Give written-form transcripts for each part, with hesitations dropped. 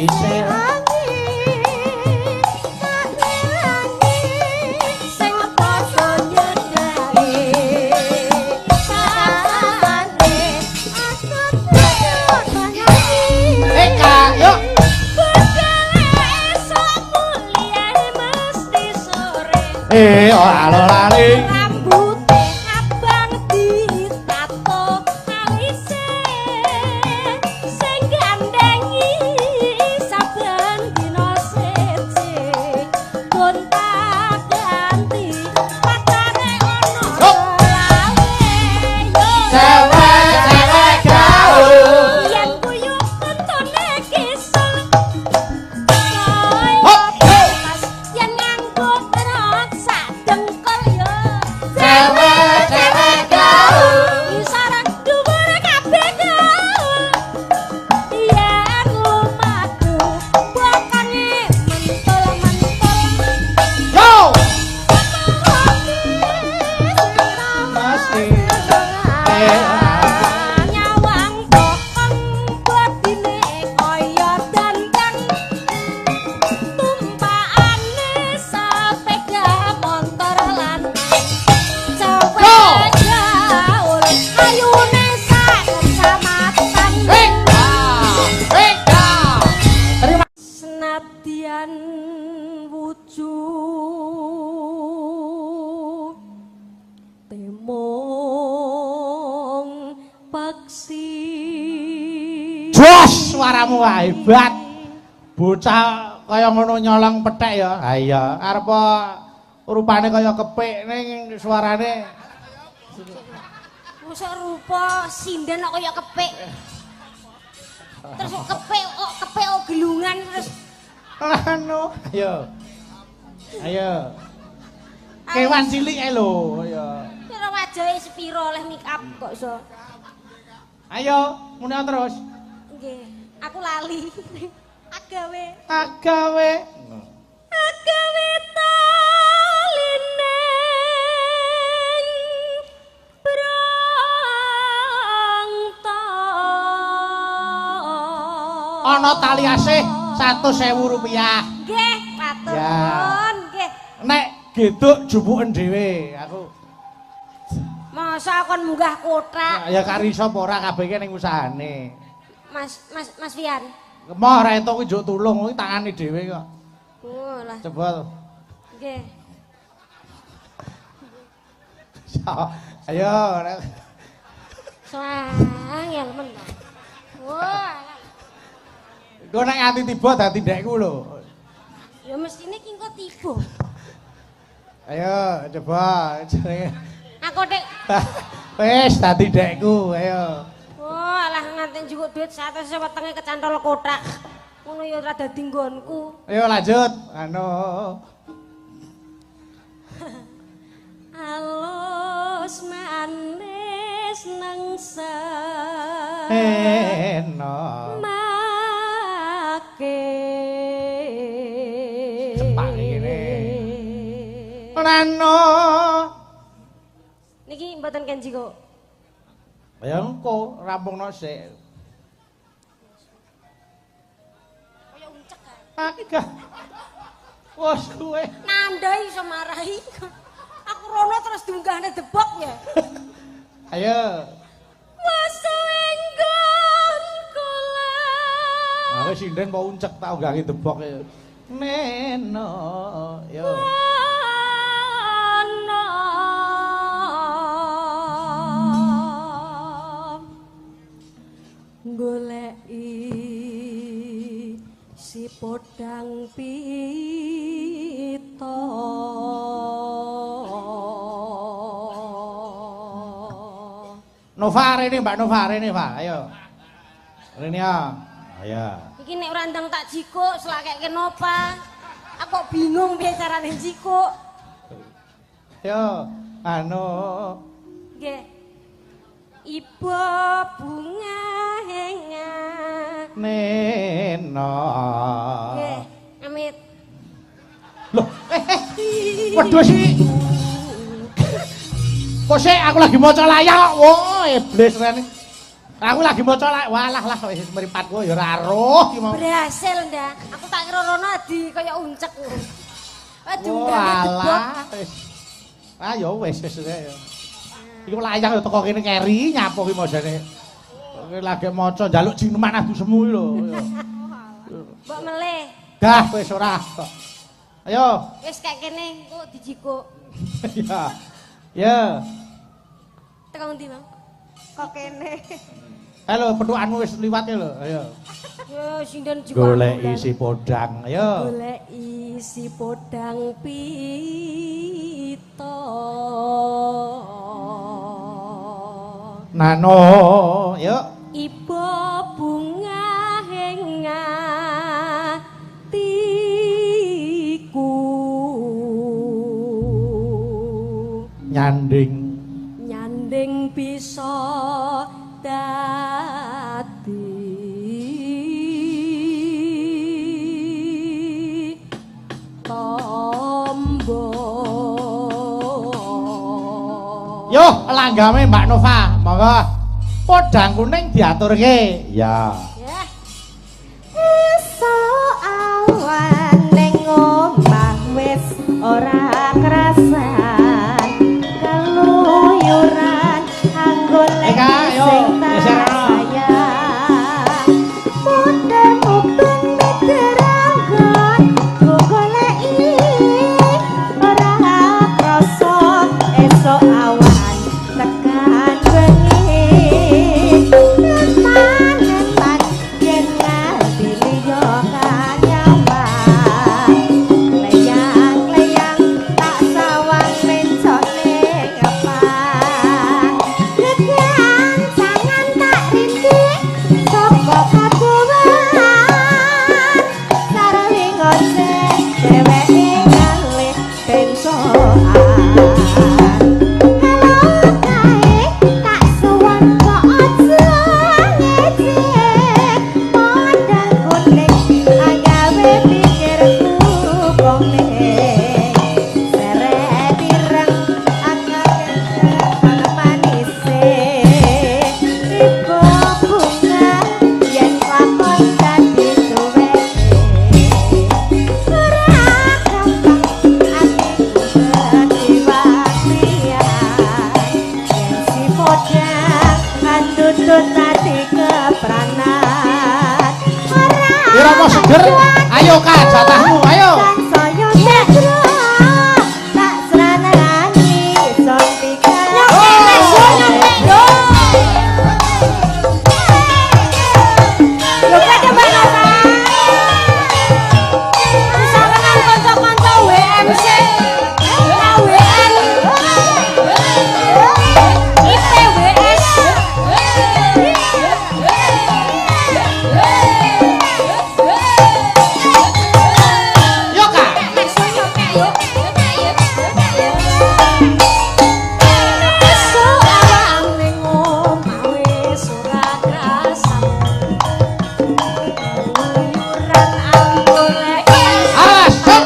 Isih sing padha nyedhaki pasane Eka, yuk. Budale esuk kuliah mesti sore. Eh, ora lali. Rambute abang ditato alise sing gandhengi saben dina siji gonta-ganti pacare ana selawe yo. Cewek-cewek gaul. Yen kuyup untune kisel Hop, kaya pas yen nganggo rok sak dengkul yo. Cewek-cewek gaul. Ngisor dhuwur kabeh gaul. Yen lumaku bokonge mentul-mentul. Yo. Masih. Nyawang bokong bodine kaya dandang tumpakane sepeda motor lanang cewek gaul ayune sak kecamatan. Eka. Eka. Terima. Senadyan wujud temung peksi. Jos, suaramu wah, hebat. Bocah kaya ngono nyolong pethek ya. Ha iya, arep rupane kaya kepik ning suarane Mosok rupa sinden kok kaya kepik. Terus kok kepik kok kepik kok gelungan terus anu. Ayo. Ayo. Kewan cilik ae lho, ayo. Kira wajahe sepiro oleh make up kok iso. Ayo, muni terus. Nggih, aku lali. Agawe. Agawe. Agawe taline brangta. Ana tali asih 100.000 rupiah. Nggih, matur Ya. nuwun, nggih. Nek geduk jupuken dhewe aku. Masa kon munggah kothak, Ya kari iso apa ora kabeh ki ning usahane. Mas Mas Mas Fian. Emoh ora entuk kuwi njuk tulung kuwi tangane dhewe kok. Oh lah, Coba. nggih. Ayo. Swangel men to. Wah, Engko nek ati tiba dadi ndekku lho. Ya mestine ki engko tiba. Ayo coba jenenge. Aku nek Wis dadi ndekku, ayo. Wah, lah nganti njukuk duit 100 wetenge kecantol kothak. Ngono ya ora dadi nggonku. Ayo lanjut. Anu. Alus manis nengsa. Eno. Make. Cepak ngene. Nano. Niki mboten kenji kok. Ya engko rampungno sik. Kaya uncek kan. Akeh. Wes kuwe. Nandha iso marahi. Aku rono terus diunggahne debok ya. Ayo. Wasuwe nggon kula. Ah wis sinden mau uncek tak unggahi debok ya. Neno. Yo. Ana goleki si podang pita. Nova rene Mbak Nova rene Pak. Ayo. Rene ya. Ayo. Iki nek ora ndang tak jikuk selakeke Nova. Aku kok bingung piye carane jikuk. Yo, anu. Nggih. Ibu bunga henga. Neno. Nggih, amit. Loh, wedhus iki. Kok sik aku lagi maca layang kok. Wah, iblis rene. Aku lagi maca lak walah lah wis mripatku ya ora roh iki mau. Berhasil ndak. Aku tak kira rono di kaya uncek. Aduh, walah wis. Ah ya wis wis ya. Iki layang ya teko kene keri nyapo ki mojane. Kowe lagi maca njaluk jineman adu semu iki lho. Mbok meleh. Dah wis ora. Ayo. Wis kek kene engko dijikuk. Ya. Ya. Teko ndi, Bang? Kok kene. Halo, pethukanmu wis liwat ya lho. Ayo. Yo sinden jikuk. Golek isi podang, ayo. Golek isi podang pita. Nano, yuk. Iba bunga ing atiku. Nyanding. Nyanding bisa dadi tombo. Yo, langgame Mbak Nova, monggo. Podang kuning diaturke. Ya. Ya. Esuk awan ning omah wis ora krasan. Keluyuran anggolek sing tak sayang. Mudhe-mudhe miteranggon goleki ora krasa esuk awan tekan bengi. Netan-netan yen nganti liya kanyaman. Leyang-leyang tak sawang mencok ning apang. Gegancangan tak rintik saka kadowan. Sarwi ngoceh dheweke ngalih bencokan. Halo kae tak suwun kok aja ngecek. Podang kuning agawe pikirku komeng. Seret ireng akeh manise. Ibu bunga yen lakon dadi duweke. Ora gampang atiku ketiwatian. Yen si podang andutut ati kepranan. Ora Irama seger. Ayo Kak, jatahmu, ayo. Sansaya cedra tak sranani sontikan. Nyampe yo. Yo kate Mbak Nova. Sawengan kanca-kanca WMC, KWN, IPWS. Yo Kak. Esuk awan ning omah wis ora krasan. Keluyuran anggoleki Awas, cok.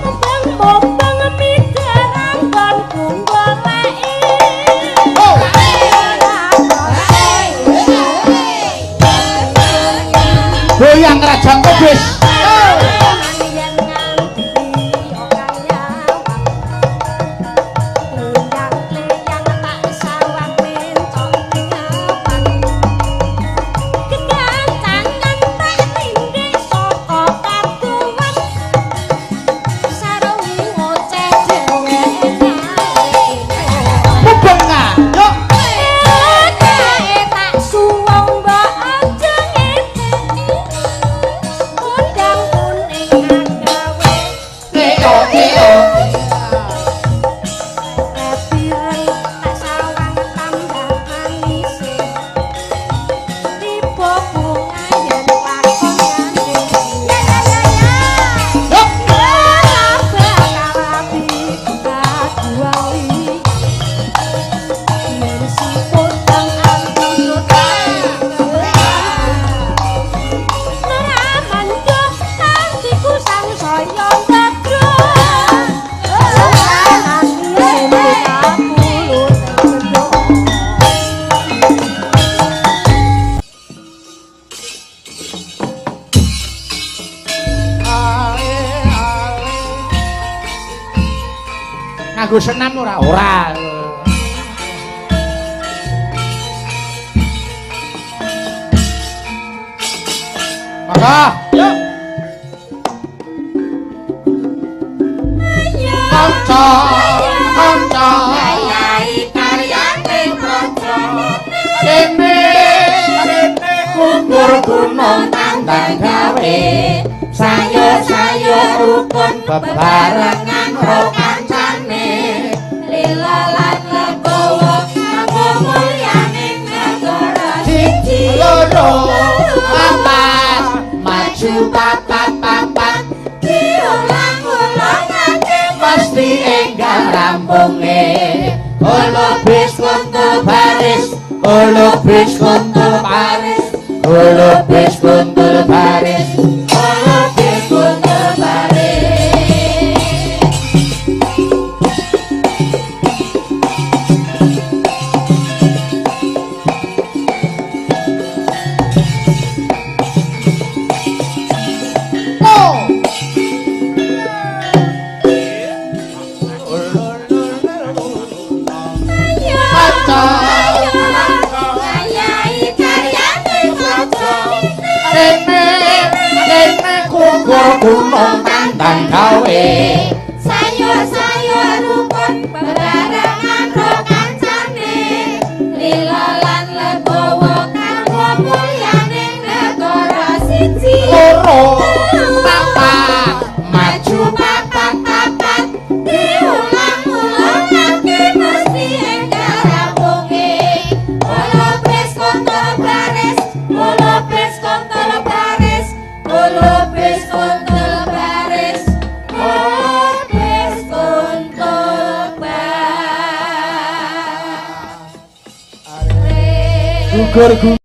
Mubeng-mubeng mideranggonku goleki. Oh. Goyang Rajang Kobis. Yen nganti ora nyawang. Kleyang-kleyang tak sawang mentok ning apang. Kegancangan tak tindhik saka kadowan. Sarwi ngoceh dheweke kae. Mubeng Kak. Yo. Kae tak suwung mbok aja ngene. Podang Nganggo senam ora? Ora. Maka, yuk. Kanca, kanca. Yai karyane praja. Kene, kene kukur gunung tandang gawe. Sayo-sayo rukun bebarengan ro kancane. Lila lan legowo kanggo mulyane negara Siji, loro, papat, maju papat papat, diulang-ulangake pasti enggal rampunge. Holobis kuntul baris, holobis kuntul baris, holobis kuntul baris, holobis kuntul baris. Oh. Kaca. Yai karyane praja. Kene, kene kukur gunung tandang gawe. Sayo-sayo rukun bebarengan ro kancane. Lila lan legowo kanggo mulyane negara siji. Loro, papat, maju papat papat, diulang-ulangake mesti enggal rampunge. Holobis kontol baris, holobis kontol baris, holobis kontol baris, holobis kontol baris. Gugur.